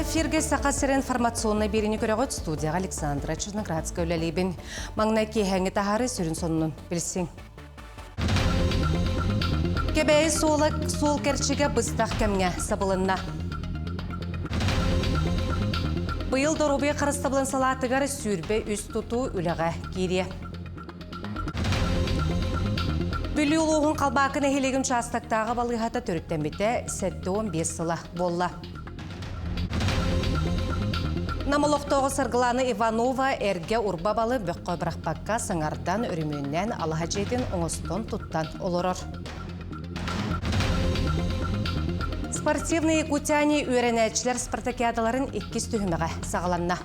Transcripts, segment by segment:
Эфиргэ Саха сирин информационнай биэриини көрөҕүт студияҕа Александра Черноградская үлэлиибин. Маҥнай киэһээҥҥи таһаары сүрүн сонунун билсиҥ. Кэбээйи суола суол кэрчигэ быстах кэмҥэ сабылынна. Быйыл доруобуйа харыстабылын салаатыгар 23 тутуу үлэҕэ киириэ. Бүлүү улууһун Халбаакы нэһилиэгин учаастактааҕы балыыһата төрүттэммитэ 75 сыла буолла. Нам олохтооҕо Саргылана Иванова эргэ урба балы бөххө бырахпакка саҥардан, өрөмүөннээн алаһа дьиэтин оҥостон туттан олорор. Спортивные якутяне үөрэнээччилэр спартакиадаларын иккис түһүмэҕэ саҕаланна.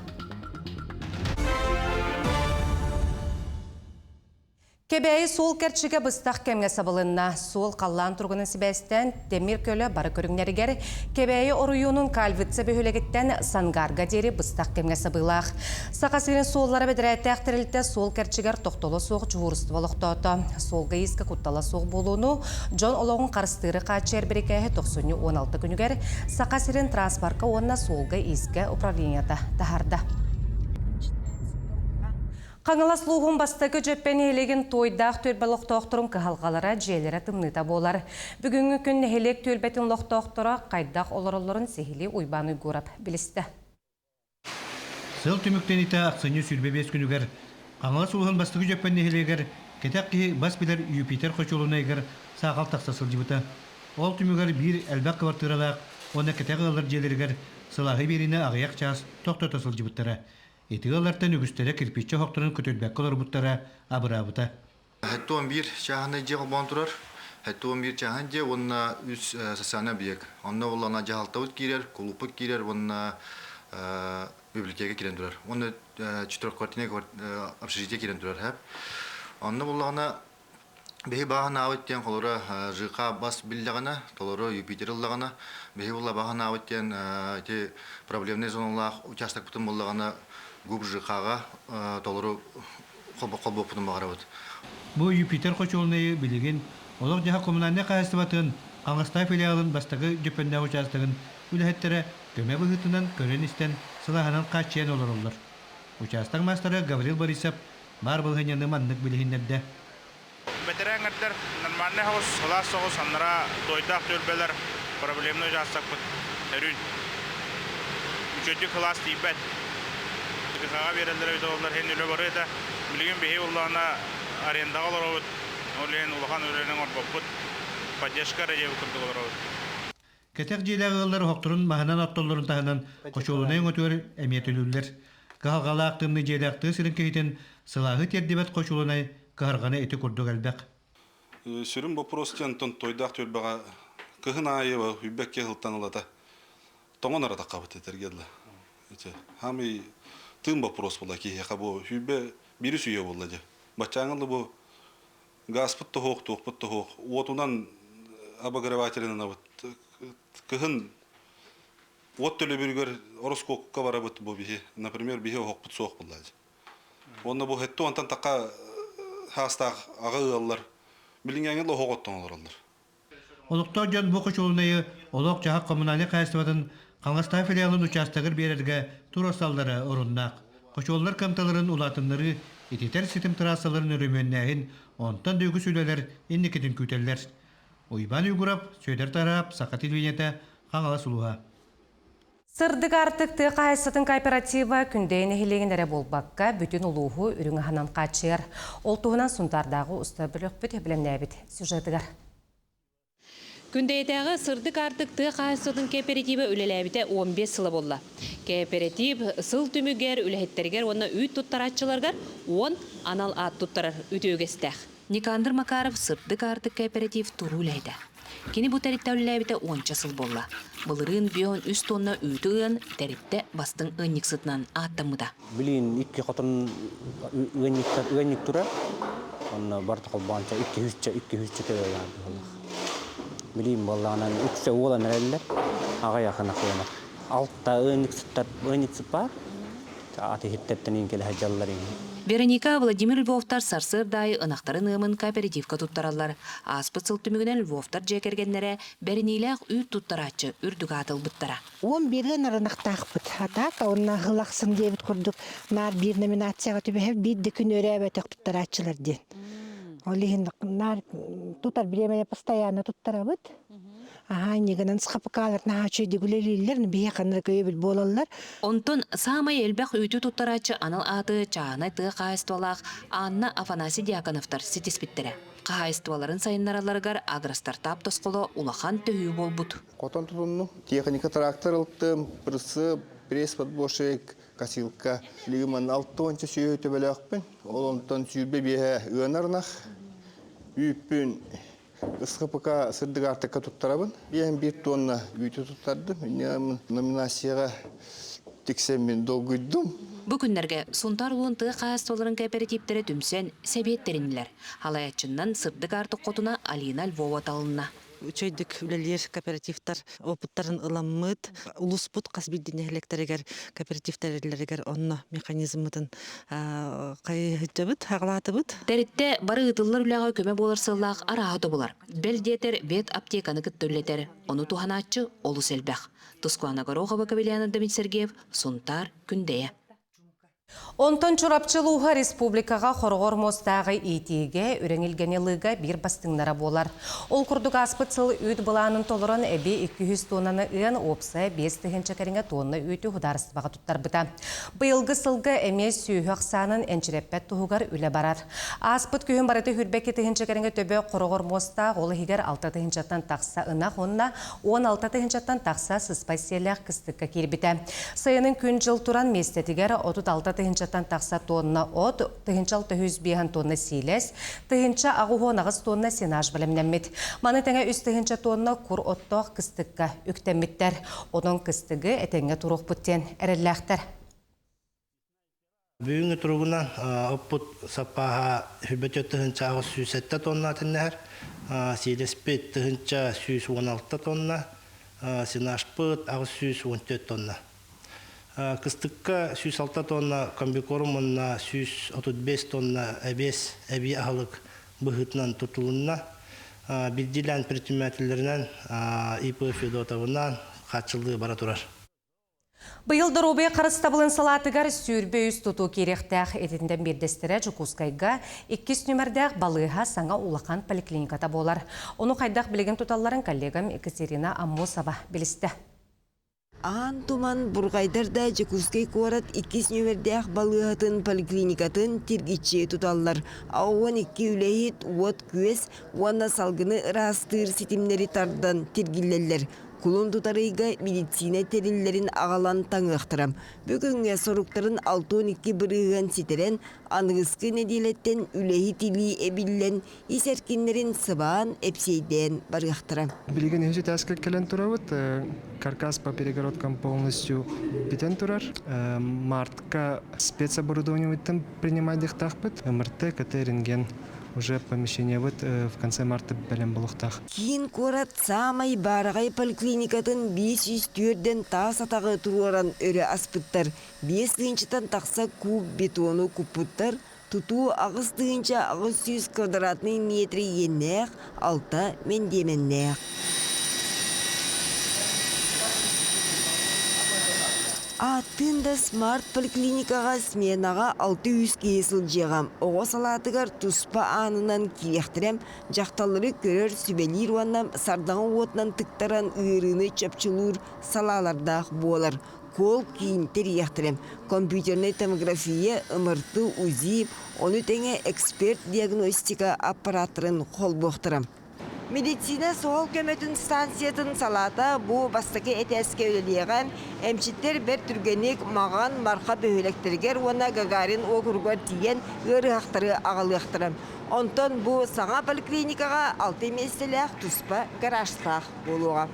Кэбээйи суол кэрчигэ быстах кэмҥэ сабылынна. Суол халлаан туругунан сибээстээн тимир көлө бары көрүҥнэригэр Кэбээйи оройуонун Кальвица бөһүөлэгиттэн Сангарга диэри быстах кэмҥэ сабыылаах. Саха сирин суоллара бэдэрээттээх тэрилтэ суол кэрчигэр тохтоло суох дьуһуурустуба олохтоото. Суолга иискэ куттала суох буолууну, дьон олоҕун харыстыыры хааччыйар бирикээһи тохсунньу 16 күнүгэр Саха сирин транспорка уонна суолга-иискэ управлениета таһаарда. Хаҥалас улууһун бастакы Дьөппө нэһилиэгин Туойдаах түөлбэ олохтоохторун кыһалҕалара дьиэлэрэ тымныыта буолар. Бүгүҥҥү күн нэһилиэк түөлбэтин олохтоохторо хайдах олороллорун сиһилии Уйбаан Уйгуурап билистэ. Сыл түмүктэниитэ ахсынньы 25 күнүгэр Хаҥалас улууһун бастакы Дьөппөн нэһилиэгэр кэтэх киһи бас билэр Юпитер хочуолунайыгар саахал тахса сылдьыбыта. Ол түмүгэр биир элбэх кыбартыыралаах уонна кэтэх ыаллар дьиэлэригэр сылааһы биэриини аҕыйах чаас тохтото сылдьыбыттара. Ити ыаллартан үгүстэрэ кирпииччэ оһохторун көтүрбэккэ олорбуттара абыраабыта. 71 чааһынай дьиэ холбоон турар. 71 чааһын дьиэ уонна үс социальный объект. Онно буоллаҕына дьаһалтабыт киирэр, кулууппут киирэр уонна библиотека киирэн турар. Уонна четырехквартирный общежитие киирэн турар. Онно буоллаҕына Биһи бааһынаабыт диэн холоро ЖК бас биллэҕинэ, толору Юпитер ыллаҕына, биһи буолла бааһынаабыт диэн ити проблемнай зоналаах учаастакпытын буллаҕына ГУП ЖК-ҕа толору холбуохпутун баҕарабыт. Бу Юпитер хочуолунайы билигин олох-дьаһах коммунальнай хаһаайыстыбатын Хаҥастай филиалын бастакы Дьөппөннөөх учаастагын үлэһиттэрэ көмө быһыытынан көрөн-истэн, сылааһынан хааччыйан олороллор. Учаастак маастара Гаврил Борисов баар балаһыанньаны маннык билиһиннэрдэ. Бэтэрээ эҥэрдэр нормальнай соҕус, сылаас соҕус, анараа туойдаах түөлбэлэр проблемнай учаастакпыт өрүүн. Үчүгэйдик сылаас тиийбэт. ТКХ-ҕа биэрэллэрэ эбитэ буоллар иһин үлэ барыа этэ. Билигин биһи буоллаҕына арендаҕа олоробут, ол иһин улахан үлэни оҥорбоппут. Поддержка эрэ диэбит курдук олоробут. Кэтэх дьиэлээх ыаллар оһохторун маһынан оттоллорун таһынан хочуолунай өҥөтүгэр эмиэ төлүүллэр. Кыһалҕалаах тымныы дьиэлээх тыа сирин киһитин сылааһы тиэрдибэт хочуолунай кыһарҕана ити курдук элбэх. Сүрүн боппуруос диэн онтон тойдаах түөлбэҕэ кыһын аайы үйбэккэ сылтан ылата тоҥон аратаххабыт этэргэ дылы. Ити хаамый тыын боппуруос буолла киһиэхэ бу сүүрбэ биирис үйэ буолла дьэ. Баччааҥы бу Газпыт тоһуох, туохпут тоһуох, уотунан обогревателинанабыт. Кыһын уот төлөбүрүгэр ороскуокка барабыт бу биһи. Например, биһи оһохпут суох булла. Уонна бу хетту онтон така хаастаах аҕа ыаллар билиҥҥээҥи оһох оттон олороллор. Олохтоох дьон бу хочуолунайы олох-дьаһах коммунальнай хаһаайыстыбатын Хаҥастаах филиалын учаастагар биэрэргэ туруорсаллара оруннаах. Хочуоллар кыамталарын улаатыннарыы, ититэр ситим трассаларын өрөмүөннээһин, онтон да үгүс үлэлэр инникитин күүтэллэр. Уйбаан Уйгуров, Сүөдэр Тараап, Саха телевидениетэ, Хаҥалас улууһа. Сырдык аартык тыа хаһаайыстыбатын кооператива Күндэйэ нэһилиэгин эрэ буолбакка, бүтүн улууһу үрүҥ аһынан хааччыйар. Ол туһунан Сунтаардааҕы уста бөлөхпүт бэлэмнээбит сюжетыгар. Күндэйэтээҕи Сырдык аартык тыа хаһаайыстыбатын кооператива үлэлээбитэ 15 сыла буолла. Кооператив сыл түмүгэр үлэһиттэригэр уонна үүт туттарааччыларыгар 10 анал аат туттарар үтүө үгэстээх. Никандр Макаров Сырдык аартык кооператив туруу үлэһитэ. Кини бу тэрилтэ үлэлээбитэ уонча сыл буолла. Былырыын 53 тонна үүтү ыан, тэрилтэ бастыҥ ыанньыксытынан ааттаммыта. Билигин икки хотон ыанньыктар ыанньык турар. Онно барыта холбоонча икки үсчэ икки үсчэ төбөлөөх быһыылаах. Билигин буоллаҕынан үксэ уолан эрэллэр. Аҕыйах ынах ыанар. Алта ыанньыксыттар ыанньыксыт баар. Атыһыттартан иин кэлэ сылдьаллар иин. Вероника, Владимир Львовтар сарсыарда аайы ынахтарын ыамын кооперативка туттараллар. Ааспыт сыл түмүгүнэн Львовтар дьиэ кэргэннэрэ бэриниилээх үүт туттарааччы үрдүк ааты ылбыттара. 11 ынахтаахпыт. Атака уонна ылахсын диэбит курдук наар биир номинацияҕа түбэһэр биир да күн өрөөбөтөх туттарааччылар диэн. Ол иһин наар тутар бириэмэни постоянно туттарабыт. Аһаа иннигинэн схапыкаалар наһаа үчүгэйдик үлэлииллэр, биһиэхэ ханнык өйөбүл буолаллар. Онтон саамай элбэх үүтү туттарааччы анал ааты чааһынай тыа хаһаайыстыбалаах Анна Афанасий Дьяконовтар ситиспиттэрэ. Хаһаайыстыбаларын сайыннаралларыгар агростартап тосхоло улахан төһүү буолбут. Хотон тутунну, техника трактор ылтым, прицеп, пресс-подборщик, косилка. Билигин манна 60 сүөһү төбөлөөхпүн. Ол онтон 25 ыанар ынах. Үүппүн СХПК сырдык аартыкка туттарабын. Биэһин биир тонна үүтү туттардым. Инньэ номинацияҕа тиксэммин долгуйдум. Бу күннэргэ Сунтаар улуун тыа хаһаайыстыбаларын кээпэрэтииптэрэ түмсэн, сэбиэт тэриннилэр. Халайааччыннан сырдык аартык хотуна Алина Львова талынна. Үчүгэйдик үлэлиир кооперативтар опыттарын ыламмыт, улууспут хас биирдии нэһилиэктэригэр кооперативтэрилэригэр онно механизммытын хайыһыдьабыт, хаҕалаатыбыт. Тэрилтэ бары ыытыллар үлэҕэ көмө буолар сыаллаах арааһы тобулар. Бэл диэтэр ветаптеканы кытта үлэтэр. Ону туһанааччы олус элбэх. Тускуана Горохова, Кавелиана Давид Сергеев, Сунтаар, Күндэйэ. Онтон Чурапчы улууһа республикаҕа хороҕор муостааҕы иитиигэ, үрүҥ илгэни ылыыга биир бастыҥнара буолар. Ол курдук ааспыт сыл үүт былаанын толорон эбии 200 туоннаны ыан уопсайа 5 тыһыынча кэриҥэ туонна үүтү судаарыстыбаҕа туттарбыта. Быйылгы сылга эмиэ сүөһү ахсаанын энчирэппэт туһугар үлэ барар. Ааспыт күһүн барыта 22 тыһыынча кэриҥэ төбө хороҕор муостаах, ол иһигэр 6 тыһыынчаттан тахса ынах уонна 16 тыһыынчаттан тахса сыспай сиэллээх кыстыкка киирбитэ. Сайынын күн-дьыл туран миэстэтигэр 36 тыһыынчаттан тахса тонна от, 1605 тонна сиилэс, 1088 тонна сенаж бэлэмнэммит. Маны тэҥэ 3 тыһыынча тонна кур оттоох кыстыкка үктэммиттэр. Онон кыстыгы этэҥҥэ туруохпут диэн эрэллээхтэр. Бүгүҥҥү туругунан оппут саппааһа 24 807 тонна тэннэһэр, сиилэспит 1116 тонна, сенажпыт 814 тонна. Кыстыкка 106 тонна комбикорм уонна 135 тонна эбиэс эбии аһылык быһыытынан тутулунна. Биирдиилээн предпринимателлэринэн ИП Федотовынан хааччыллыы бара турар. Быйыл доруобуйа харыстабылын салаатыгар 23 тутуу киириэхтээх. Итинтэн биирдэстэрэ Дьокуускайга иккис нүмердээх балыыһа саҥа улахан поликлиниката буолар. Ону хайдах билигин туталларын коллегам Екатерина Аммосова билистэ. Аан туман бурҕайдар да Дьокуускай куорат иккис нүөмэрдээх балыыһатын поликлиникатын тиргиччи туталлар. 12 үлэһит уот-күөс уонна салгыны ыраастыыр ситимнэри тардан тиргиллэллэр. Кулун тутар ыйга медицина тэриллэрин аҕалан таҥыахтара. Бүгүҥҥэ соруктарын 62 бырыһыан ситэрэн, аныгыскы нэдиэлэттэн үлэһит илии эбиллэн, ис эркиннэрин сыбаан, эпсиэйдээн барыахтара. Билигин үһүс этээскэ кэлэн турабыт. Каркас по перегородкам полностью бүтэн турар. Мартка спецоборудованиебыттан принимайдыахтаахпыт. МРТ, КТ, рентген уже помещениебыт в конце марта бэлэм буолуохтаах. Киин куорат саамай баараҕай поликлиникатын 504 таас атаҕы туруоран өрө аспыттар. 5 тыһыынчаттан тахса куб бетону куппуттар. Тутуу 8800 квадратный метр иэннээх, алта мэндиэмэннээх. Ааттыын да смарт поликлиникаҕа сменаҕа 600 киһи сылдьыаҕа. Оҕо салаатыгар туспа аанынан киириэхтэрэ, дьахталлары көрөр, сүбэлиир уонна сардаҥа уотунан тыктаран ыарыыны чопчулуур салаалардаах буолар. Кол киин тэрийиэхтэрэ. Компьютернай томография, МРТ, УЗИ, ону тэҥэ эксперт диагностика аппараттарын холбуохтара. Медицина суһал көмөтүн станциятын салаата бу бастакы этээскэ үлэлиэҕэ. Эмчиттэр бэрт түргэнник Маҕан, Марха бөһүөлэктэригэр уонна Гагарин уокуругар тиийэн ыарыһахтары аҕалыахтара. Онтон бу саҥа поликлиникаҕа алта миэстэлээх туспа гаражтаах буолуоҕа.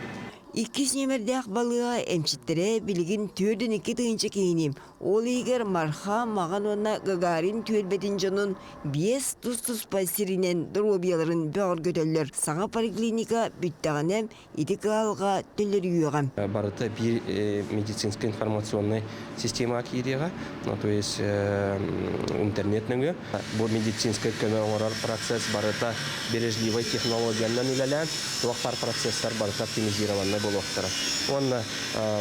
Иккис нүөмэрдээх балыыһа эмчиттэрэ билигин 42 тыһыынча киһини, ол иһигэр Марха, Маҕан уонна Гагарин түөлбэтин дьонун биэс тус-туспа сиринэн доруобуйаларын бөҕөргөтөллөр. Саҥа поликлиника бүттэҕинэ ити кыһалҕа төлөрүйүөҕэ. Барыта биир медицинскэй информационнай системаҕа киириэҕэ, то есть интернет нөҥүө. Бу медицинскэй көмө оҥорор процесс барыта бережливай технологиянан үлэлээн, туох баар процесстар барыта оптимизированный буолуохтара. Уонна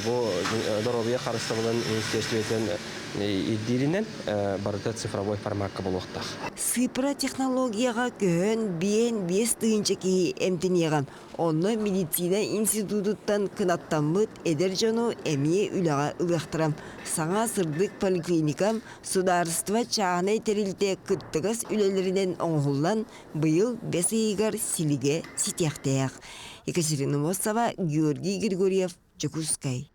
бу доруобуйа харыстабылын министерствотын ирдииринэн барыта цифровой формакка буолуохтаах. Сыыппара технологияҕа көһөн 55 тыһыынча киһи эмтэниэҕэ. Онно медицина институтуттан кынаттаммыт эдэр дьону эмиэ үлэҕэ ылыахтара. Саҥа сырдык поликлиника судаарыстыба чааһынай тэрилтэ кыттыгас үлэлэринэн оҥоһуллан, быйыл бэс ыйыгар силигэ ситиэхтээх. Екатерина Мосова, Георгий Григорьев, Дьокуускай.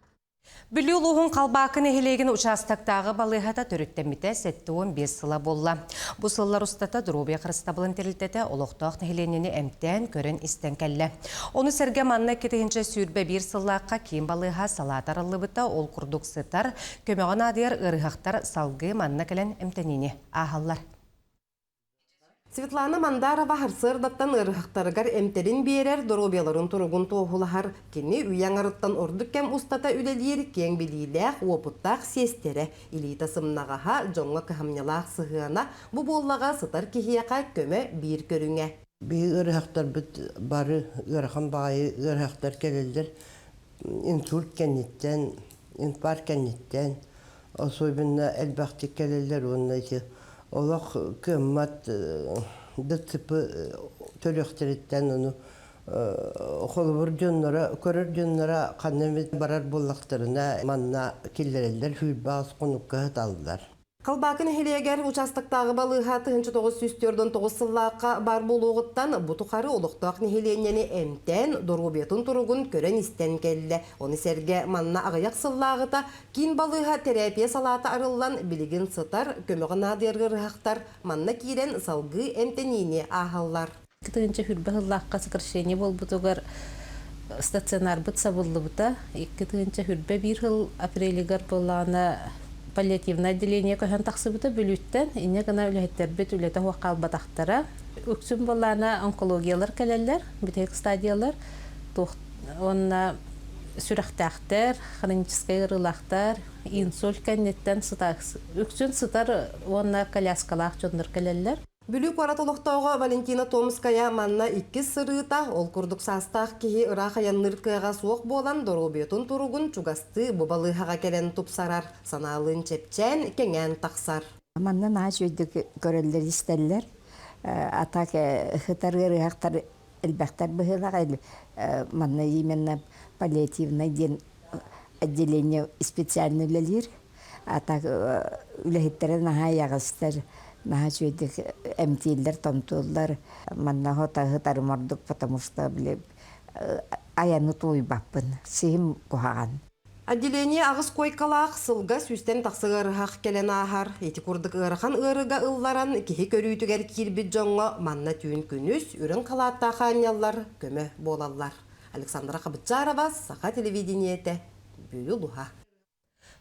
Бүлүү улууһун Халбаакы нэһилиэгин учаастактааҕы балыыһата төрүттэммитэ 75 сыла буолла. Бу сыллар устата доруобуйа харыстабылын тэрилтэтэ олохтоох нэһилиэнньэни эмтээн, көрөн-истэн кэллэ. Ону сэргэ манна 2021 сыллаахха киин балыыһа салаата арыллыбыта, ол курдук сытар, көмөҕө наадыйар ыарыһахтар салгыы манна кэлэн эмтэниини ааһаллар. Светлана Мандарова сарсыардаттан ыарыһахтарыгар эмтэрин биэрэр, доруобуйаларын туругун туоһулаһар. Кини үйэ аҥарыттан ордук кэм устата үлэлиир киэҥ билиилээх, уопуттаах сиэстэрэ. Илиитэ сымнаҕаһа, дьоҥҥо кыһамньылаах сыһыана бу буоллаҕа сытар киһиэхэ көмө биир көрүҥэ. Биһи ыарыһахтарбыт бары ыарахан баҕайы ыарыһахтар кэлэллэр. Инсульт кэнниттэн, инфаркт кэнниттэн особенно элбэхтик кэлэллэр уонна ити олох кыаммат ДЦП төрүөхтэриттэн ону холобур дьонноро көрөр дьонноро ханна эмит барар буоллахтарына манна киллэрэллэр 28 хонукка сыталлар. Халбаакы нэһилиэгэр учаастактааҕы балыыһа 1949 сыллаахха баар буолуоҕуттан бу тухары олохтоох нэһилиэнньэни эмтээн, доруобуйатын туругун көрөн-истэн кэллэ. Ону сэргэ манна аҕыйах сыллааҕыта киин балыыһа тэрээпийэ салаата арыллан билигин сытар, көмөҕө наадыйар ыарыһахтар манна киирэн салгыы эмтэниини ааһаллар. 2020 сыллаахха сокращение буолбутугар стационарбыт сабыллыбыта. 2021 сыл апрелигар буоллаҕына паллиативнай отделение көһөн тахсыбыта Бүлүүттэн. Инньэ гына үлэһиттэрбит үлэтэ суох хаалбатахтара. Үксүн буоллаҕына онкологиялар кэлэллэр, бүтэһик стадиялар. Туох уонна сүрэхтээхтэр, хроническай ыарыылаахтар, инсульт кэнниттэн үксүн сытар уонна коляскалаах дьоннор кэлэллэр. Бүлүү куорат олохтооҕо Валентина Томская манна иккис сырыыта, ол курдук саастаах киһи ыраах айанныыр кыаҕа суох буолан доруобуйатын туругун чугастыы бу балыыһаҕа кэлэн тупсарар, санаалыын чэпчээн, кэҥээн тахсар. Манна наһаа үчүгэйдик көрөллөр-истэллэр. А так сытар ыарыһахтар элбэхтэр быһыылаах. Манна именно паллиативнай диэн отделение специально үлэлиир. А так үлэһиттэрэ наһаа эйэҕэстэр, наһаа үчүгэйдик эмтииллэр, томтууллар. Манна сытарым ордук, потому что били айаны тулуйбаппын, сиһим куһаҕан. Отделение аҕыс куойкалаах сылга сүүстэн тахса ыарыһах кэлэн ааһар. Ити курдук ыарахан ыарыыга ылларан киһи көрүүтүгэр киирбит дьоҥҥо манна түүн-күнүс үрүҥ халааттаах аанньаллар көмө буолаллар. Александра Хабытчарова, Саха телевидениетэ, Бүлүү улууһа.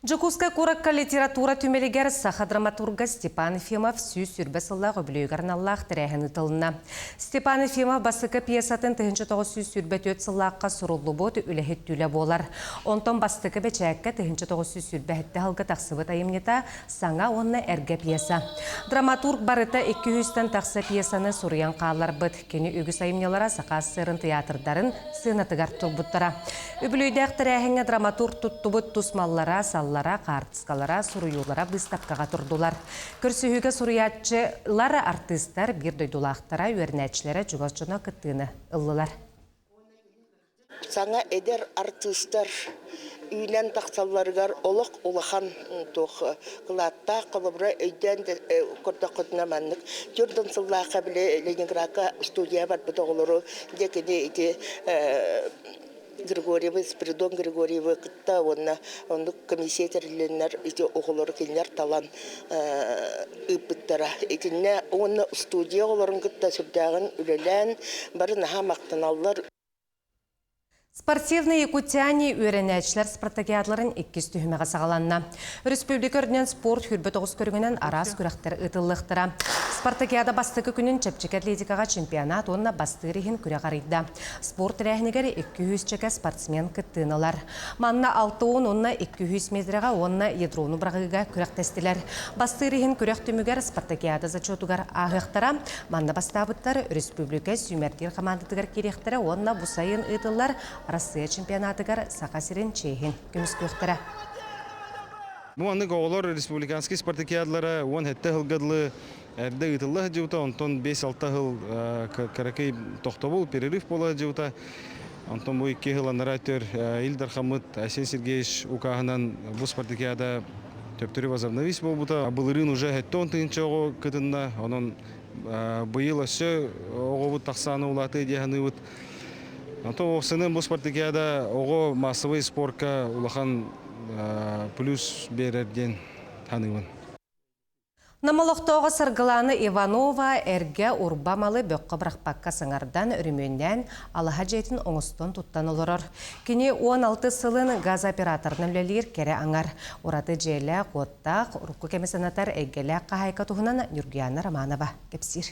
Дьокуускай куоракка литература түмэлигэр саха драматурга Степан Ефимов 120 сыллаах үбүлүөйүгэр аналлаах тэрээһин ыытылынна. Степан Ефимов бастакы пьесатын 1924 сыллаахха суруллубут үлэһит түүлэ буолар. Онтон бастакы бэчээккэ 1927 сылга тахсыбыт айымньыта «Саҥа уонна эргэ пьеса». Драматург барыта 200-тэн тахса пьесаны суруйан хаалларбыт. Кини үгүс айымньылара Саха СССР театрдарын сыанатыгар турбуттара. Үбүлүөйдээх тэрээһиҥҥэ драматург туттубут тус маллара, саллара, хаартыскалара, суруйуулара быыстапкаҕа турдулар. Көрсүһүүгэ суруйааччылар, артыыстар, биир дойдулаахтара, үөрэнээччилэрэ чугас дьоно кыттыыны ыллылар. Саҥа эдэр артыыстар үүнэн тахсалларыгар олох улахан туох кылааттаах холобура өйдөөн көрдөххүтүнэ маннык 40 сыллаахха били Ленинградка студия барбыт оҕолору дьэ кини ити Григорьевы Спиридон Григорьевы кытта уонна оннук комиссия тэрилиннэр ити оҕолору кинилэр талан ыыппыттара. Итиннэ уонна студия оҕолорун кытта сүрдээҕин үлэлээн бары наһаа махтаналлар. Спортивные якутяне үөрэнээччилэр спартакиадаларын иккис түһүмэҕэ саҕаланна. Өрөспүүбүлүкэ үрдүнэн спорт 29 көрүҥүнэн араас күрэхтэр ыытыллыахтара. Спартакиада бастакы күнүн чэпчэки атлетикаҕа чемпионат уонна бастыыр иһин күрэх арыйда. Спорт тэрээһинигэр 200 чэкэ спортсмен кыттыыны ылар. Манна 60 уонна 200 метрэҕэ уонна ядрону быраҕыыга күрэхтэстилэр. Бастыыр иһин күрэх түмүгэр спартакиада зачетугар ааһыахтара. Манна бастаабыттар өрөспүүбүлүкэ сүүмэрдиир хамаандатыгар киириэхтэрэ уонна бу сайын ыытыллар Арассыыйа чемпионатыгар Саха сирин чиэһин көмүскүөхтэрэ. Бу маннык оҕолор республиканскай спартакиадалара 17 сылга дылы эрдэ ыытылла сылдьыбыта, онтон 5-6 сыл кыракый тохтобул, перерыв буола сылдьыбыта. Онтон бу икки сыл анараа өттүгэр Ил Дархаммыт Айсен Сергеевич укааһынан бу спартакиада төптөрү возобновись буолбута. Былырыын уже 70 тыһыынча оҕо кытынна, онон быйыл өссө оҕобут тахсааны улаатыа дии саныыбыт. Онтон уопсайынан бу спартакиада оҕо массовай спорка улахан плюс биэрэр диэн саныыбын. Нам олохтооҕо Саргылаана Иванова эргэ урба малы бөххө бырахпакка саҥардан, өрөмүөннээн, алаһа дьиэтин оҥостон туттан олорор. Кини 16 сылын газооператорынан үлэлиир кэрэ аҥар. Ураты дьиэлээх, уоттаах, урукку кэми санатар эйгэлээх хаһаайка туһунан Ньургуйаана Романова кэпсиир.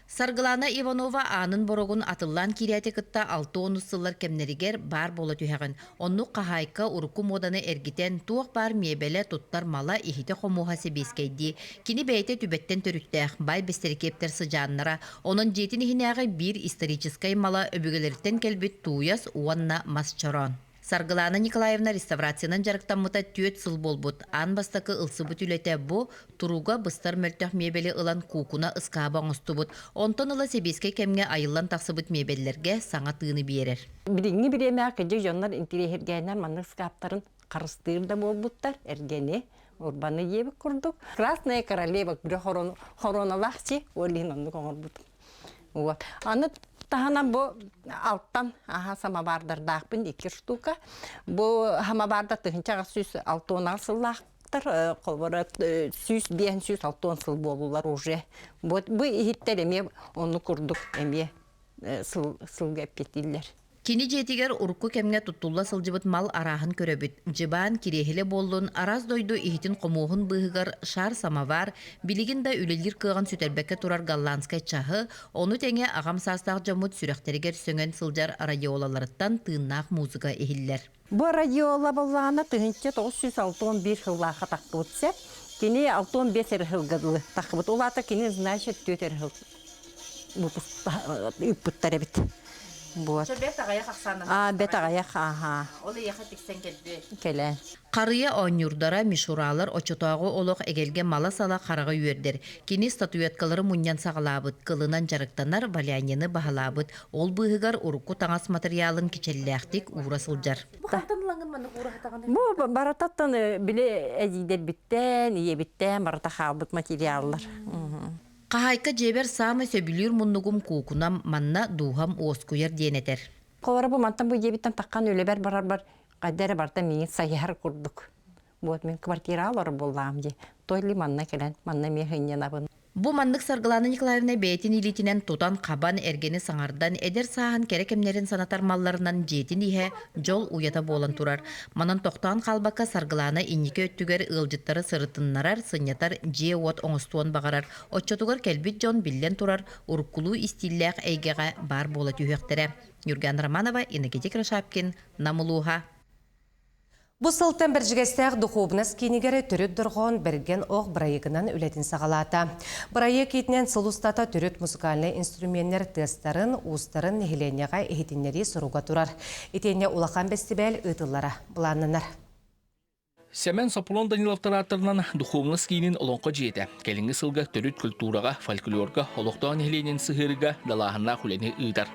Саргылаана Иванова аанын боруогун атыллаан киирээти кытта 60 сыллар кэмнэригэр баар буола түһэҕин. Оннук хаһаайка урукку муоданы эргитэн, туох баар миэбэлэ, туттар мала, иһитэ-хомуоһа сэбиэскэйдии. Кини бэйэтэ Түбэттэн төрүттээх, баай Бэстэрикиэптэр сыдьааннара. Онон дьиэтин иһинээҕи биир историческай мала өбүгэлэриттэн кэлбит тууйас уонна мас чороон. Саргылаана Николаевна реставрациянан дьарыктаммыта түөрт сыл буолбут. Аан бастакы ылсыбыт үлэтэ бу, туруга быстар мөлтөх миэбэли ылан куукуна ыскааба оҥостубут. Онтон ыла сэбиэскэй кэмҥэ айыллан тахсыбыт миэбэллэргэ саҥа тыыны биэрэр. Билиҥҥи бириэмэҕэ кырдьык дьоннор интириэһиргээннэр маннык ыскааптарын харыстыыр да буолбуттар, эргэни, урбаны диэбит курдук. Красная королева күрэ хороналаах чи, ол иһин оннук оҥорбут. Вот. Аны таһынан бу алтан аха самовардардаахпын икки штука. Бу самоварда 1860 сыллаахтар, холобура 105 160 сыл буолулар уже. Вот бу иһиттэр эмиэ ону курдук эмиэ сыл сылга эппиэттииллэр. Кини дьиэтигэр урукку кэмҥэ туттулла сылдьыбыт мал арааһын көрөбүт. Дьыбаан, кириэһилэ буоллун, араас дойду иһитин-хомуоһун быыһыгар шар-самовар, билигин да үлэлиир кыаҕын сүтэрбэккэ турар голландскай чаһы, ону тэҥэ аҕам саастаах дьоммут сүрэхтэригэр сөҥөн сылдьар радиолаларыттан тыыннаах музыка иһиллэр. Бу радиола боллаана 1961 сыллаахха тахсыбыт сөп. Кини 65 эрэ сылга дылы тахсыбыт. Ол аата кини, значит, түөрт эрэ сыл ыыппыттар эбит. Вот. Бэт аҕыйах ахсааннан. А, бэт аҕыйах, аха. Ол эйиэхэ тиксэн кэлбит. Кэлэн. Харыйа оонньуурдара, мишуралар оччотооҕу олох эгэлгэ мала-сала хараҕы үөрдэр. Кини статуэткалары мунньан саҕалаабыт, кылынан дьарыктанар, валяньены баһылаабыт. Ол быыһыгар урукку таҥас матырыйаалын кичэллээхтик уура сылдьар. Бу хантан ылаҥын маннык уураһатаҕыный? Бу барататтан били эдьиийдэрбиттэн, ийэбиттэн барыта хаалбыт материаллар. Хаһаайка дьиэбэр саамай сөбүлүүр муннугум куукунам, манна дууһам уоскуйар диэн этэр. Холобура бу мантан бу дьиэбиттэн таххан үлэбэр барарбар хайда эрэ барыта миигин сайыһар курдук. Вот мин квартираҕа олорор буоллаҕым дии. То ли манна кэлэн, манна эмиэ сынньанабын. Бу маннык Саргылаана Николаевна бэйэтин илиитинэн тутан-хабан, эргэни саҥардан, эдэр сааһын кэрэ кэмнэрин санатар малларынан дьиэтин иһэ дьол уйата буолан турар. Манан тохтоон хаалбакка Саргылаана инники өттүгэр ыалдьыттары сырытыннарар, сынньатар дьиэ-уот оҥостуон баҕарар. Оччотугар кэлбит дьон, биллэн турар, уруккулуу истииллээх эйгэҕэ баар буола түһүөхтэрэ. Юрган Романова, Иннокентий Крошапкин, Нам улууһа. Бу сылтан Бэрдьигэстээх духуобунас киинигэр төрүт дорҕоон бэргэн ох бырайыагынан үлэтин саҕалаата. Бырайыак иитинэн сыл устата төрүт музыкальнай инструменнэр тыастарын, уустарын нэһилиэнньэҕэ иһитиннэрии соруга турар. Итиэннэ улахан бэстибээл ыытыллара былааннанар. Сэмэн Сопулон Даниловтар ааттарынан Духовнас киинин Олоҥхо дьиэтэ кэлиҥҥи сылга төрүт культураҕа, фольклорга, олохтоох нэһилиэнньэни сыһыарыыга далааһыннаах үлэни ыытар.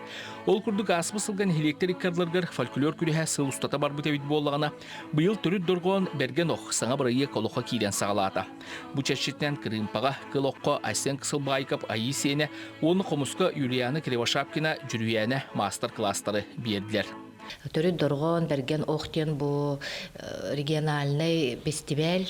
Ол курдук ааспыт сылга нэһилиэктэр икки ардыларыгар фольклор күрэһэ сыл устата барбыт эбит буоллаҕына, быйыл төрүт дорҕоон Бэргэн ох саҥа бырайыак олоххо киирэн саҕалаата. Бу чэрчитинэн Кырыымпаҕа, Кыл окко Айсен Кысылбаайкап Айыы Сиэнэ уонна хомуска Юлиана Кривошапкина Дьүрүйээнэ маастар-кылаастары биэрдилэр. Төрүт дорҕоон Бэргэн ох диэн бу региональнай фестиваль.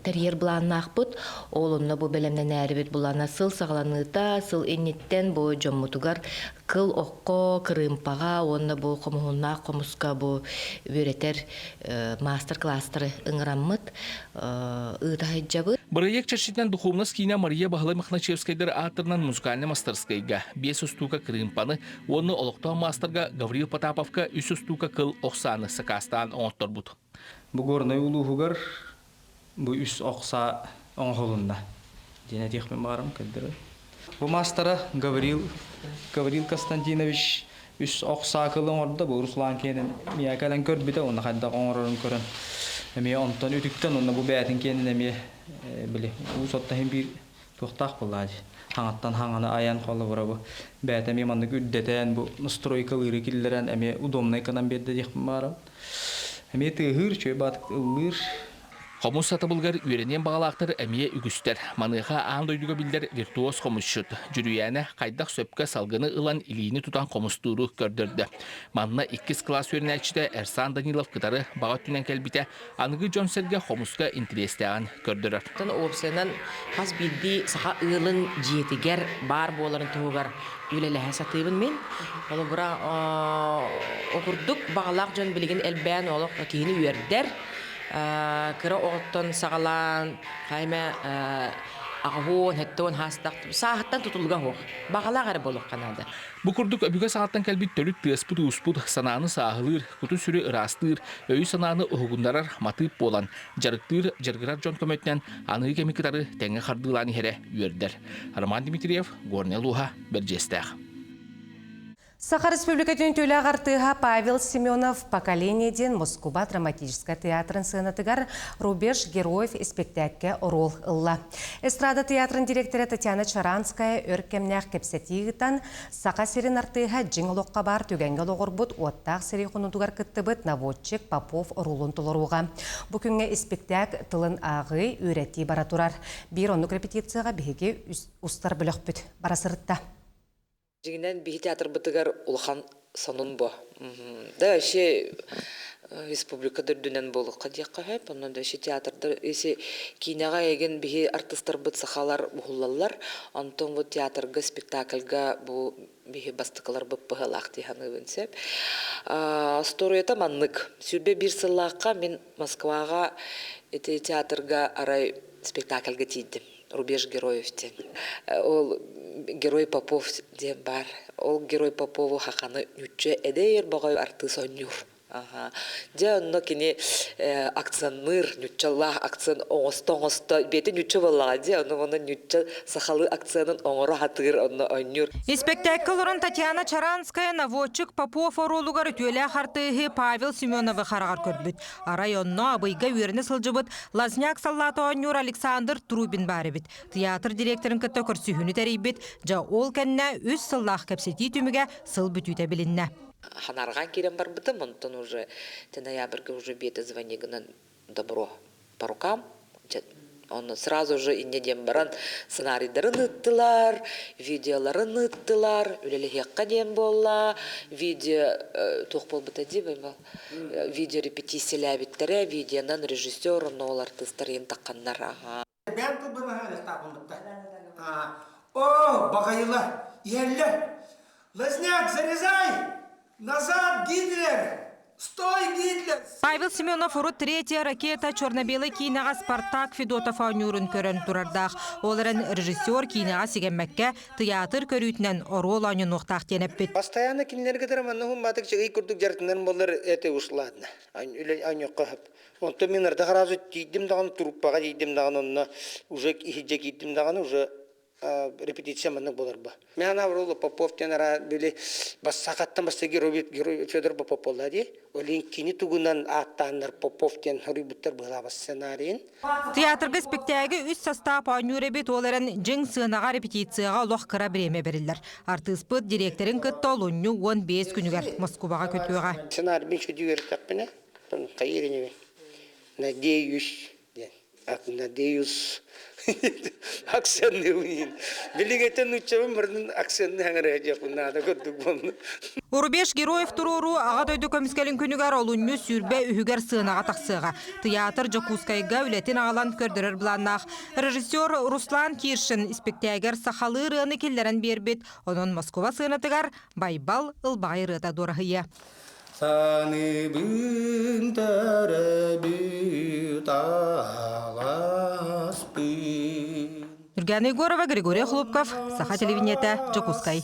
тэрийэр былааннаахпыт. Ол онно бу бэлэмнэнээрибит былаана сыл саҕаланыыта, сыл инниттэн бу дьоммутугар кыл окко, кырыымпаҕа уонна бу хомуһуннаах хомуска бу үөрэтэр маастар-кылаастары ыҥыраммыт ыыта сылдьабыт. Бырайыак чэрчитинэн Духовность киинэ Мария Баһылай Мохначевскайдар ааттарынан музыкальнай мастарыскыайга биэс устуука кырыымпаны уонна олохтоох маастарга Гаврил Потаповка үс устуука кыл ох сааны сакаастаан оҥотторбут. Бу Горнай улууһугар бу үс ох саа оҥоһулунна диэн этиэхпин баҕарам көрдөрөр. Бу маастара Гаврил Гаврил Константинович үс ох саа кылы оҥордо. Бу Руслан киэнин миэхэ кэлэн көрбүтэ уонна хайдах оҥорорун көрөн эмиэ онтон үтүктэн уонна бу бэйэтин киэнин эмиэ били уус оттоһин биир туохтаах буоллаа дии. Хаҥаттан хаҥаны айан холобура бу бэйэтэ эмиэ маннык үрдэтэн бу настройкалыыры киллэрэн эмиэ удобнай гынан биэрдэ диэхпин баҕарабын. Эмиэ тыаһыыр, үчүгэй баатык ыллыыр. Хомус сатабылыгар үөрэниэн баҕалаахтар эмиэ үгүстэр. Маныаха аан дойдуга биллэр виртуоз хомусчут Дьүрүйээнэ хайдах сөпкө салгыны ылан илиини тутан хомустууру көрдөрдө. Манна иккис кылаас үөрэнээччитэ Эрсан Данилов кытары баҕа өттүнэн кэлбитэ аныгы дьон-сэргэ хомуска интэриэстээҕин көрдөрөр. Уопсайынан хас биирдии саха ыалын дьиэтигэр баар буоларын туһугар үлэлэһэ сатыыбын мин. Холобура, окурдук баҕалаах дьон билигин элбээн олох киһини үөрдэр. Кыра оҕоттон саҕалаан, хайма аҕыһуон, хэттуон хаастах сааһыттан тутулуга суох. Баҕалаах эрэ буолуохха наада. Бу курдук өбүгэ саҕаттан кэлбит төрүт тыаспыт-ууспут санааны сааһылыыр, куту-сүрү ыраастыыр, өйү-санааны уһугуннарар матыып буолан, дьарыктыыр, дьарыгырар дьон көмөтүнэн аныгы кэми кытары тэҥҥэ хардыылаан иһэрэ үөрдэр. Роман Дмитриев, Горнай улууһа, Бэрдьиэстээх. Саха Республикатын үтүөлээх артыыһа Павел Семенов «Поколение» диэн Москуба драматическай театрын сыанатыгар «Рубеж героев» испэктээккэ оруол ылла. Эстрада театрын директора Татьяна Чаранская өр кэмнээх кэпсэтии ыытан, Саха сирин артыыһа дьиҥ олоххо баар түгэҥҥэ олоҕурбут уоттаах сэрии хонуутугар кыттыбыт наводчик Попов оруолун толорууга. Бу күҥҥэ испиктээк тылын ааҕыы, үөрэтии бара турар. Биир оннук репетицияҕа биһиги устар бөлөхпүт бара сырытта. Дьиҥинэн биһи театрбытыгар улахан сонун бу. Да вообще республика да үрдүнэн буолуохха диэххэ сөп. Онно да вообще театрдар если киинэҕэ эйигин биһи артыстарбыт сахалар уһуллаллар. Онтон вот театрга спектакльга бу биһи бастакыларбыт быһыылаах дии саныыбын сөп. Остуоруйата маннык. 21 сыллаахха мин Москваҕа ити театрга арай спектакльга тиийдим. Рубеж героев диэн. Ол герой Попов диэн баар. Ол герой Попову хаханы ньучча эдэр баҕай артыыс оонньуур. Дьэ онно кини акценныыр, ньуччалаах акцент оҥосто-оҥосто, бэйэтэ ньучча буоллаҕа дии, ону онно ньучча сахалыы акценын оҥоро сатыыр, онно оонньуур. Испэктээккэ олорон Татьяна Чаранская наводчик Попов оруолугар үтүөлээх артыыһы Павел Семеновы хараҕар көрбүт. Арай онно Абыйга үөрэнэ сылдьыбыт Лазняк саллаата оонньуур Александр Трубин баар эбит. Театр директорын кытта көрсүһүүнү тэрийбит. Дьэ, ол кэннэ үс сыллаах кэпсэтии түмүгэ сыл бүтүүтэ билиннэ. Ханарҕаан киирэн барбытым, онтон уже ноябрьга уже биэтэ звонигынан добро по рукам. Онно сразу же инньэ диэн баран сценарийдарын ыыттылар, видеоларын ыыттылар, үлэлэһиэххэ диэн буолла, видео туох буолбута дии видео репетициялээбиттэрэ, видеонан режиссер, онно ол артыыстар иһин тахханнар. Бэйэм тылбын аһаан О, баҕайыла, иһэллэр! Лазняк, зарезай! Назад, Гитлер! Стой, Гитлер! Павел Семенов урут третья ракета черно-белый киинэҕэ Спартак Федотов оонньуурун көрөн турардаах. Ол эрэн режиссер киинэҕэ сигэммэккэ тыйаатыр көрүүтүнэн оруол оонньонуохтаах диэн эппит. Постоянно кинилэргэ да манна хумматык чыгый курдук дьарытынан боллар это уж ладно. Аньокко хөп. Онтон мин ардах разу тиийдим даҕаны труппаҕа тиийдим даҕаны онно уже иһирдьэ киирдим даҕаны уже репетиция маннык буолар бу. Мен Аврол Попов диэн ара били сахаттан бастакы герой герой Федор Попов буолла дии. Ол кини тугунан ааттааннар Попов диэн хоруйбуттар быһалаабас сценарийын. Театрга испиктээги үс састаап оонньуур эбит, ол эрэн дьиҥ сыанаҕа репетицияҕа олох кыра бириэмэ бэриллэр. Артыыспыт дириэктэрин кытта олунньу 15 күнүгэр Москубаҕа көтүөҕэ. Сценарийбин сүдү үөрэттэхпинэ, хайыыр инибин. Надеюсь диэн. Надеюсь, акценны Билигетен нуччабын бардын акценны хаңара жапын көрдүк болну. Рубеж героев туруоруу Аҕа дойду көмүскэлин күнүгэр олунньу 23-үгэр сыанаҕа тахсыаҕа. Тыйаатыр Дьокуускайга үлэтин аҕалан көрдөрөр былааннаах. Режиссер Руслан Киршин испиктээгэр сахалыы ырыаны киллэрэн биэрбит. Онон Москуба сыанатыгар Байбал ылбаҕай ырыата дуораһыйа. Саныбын төрөбүт аласпын. Нургана Егорова, Григорий Хлопков, Саха телевидениета, Дьокуускай.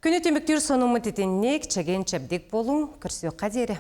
Күнү түмүктүүр сонуммут итинник, чэгиэн чэбдик болуҥ, көрсүөххэ диэри.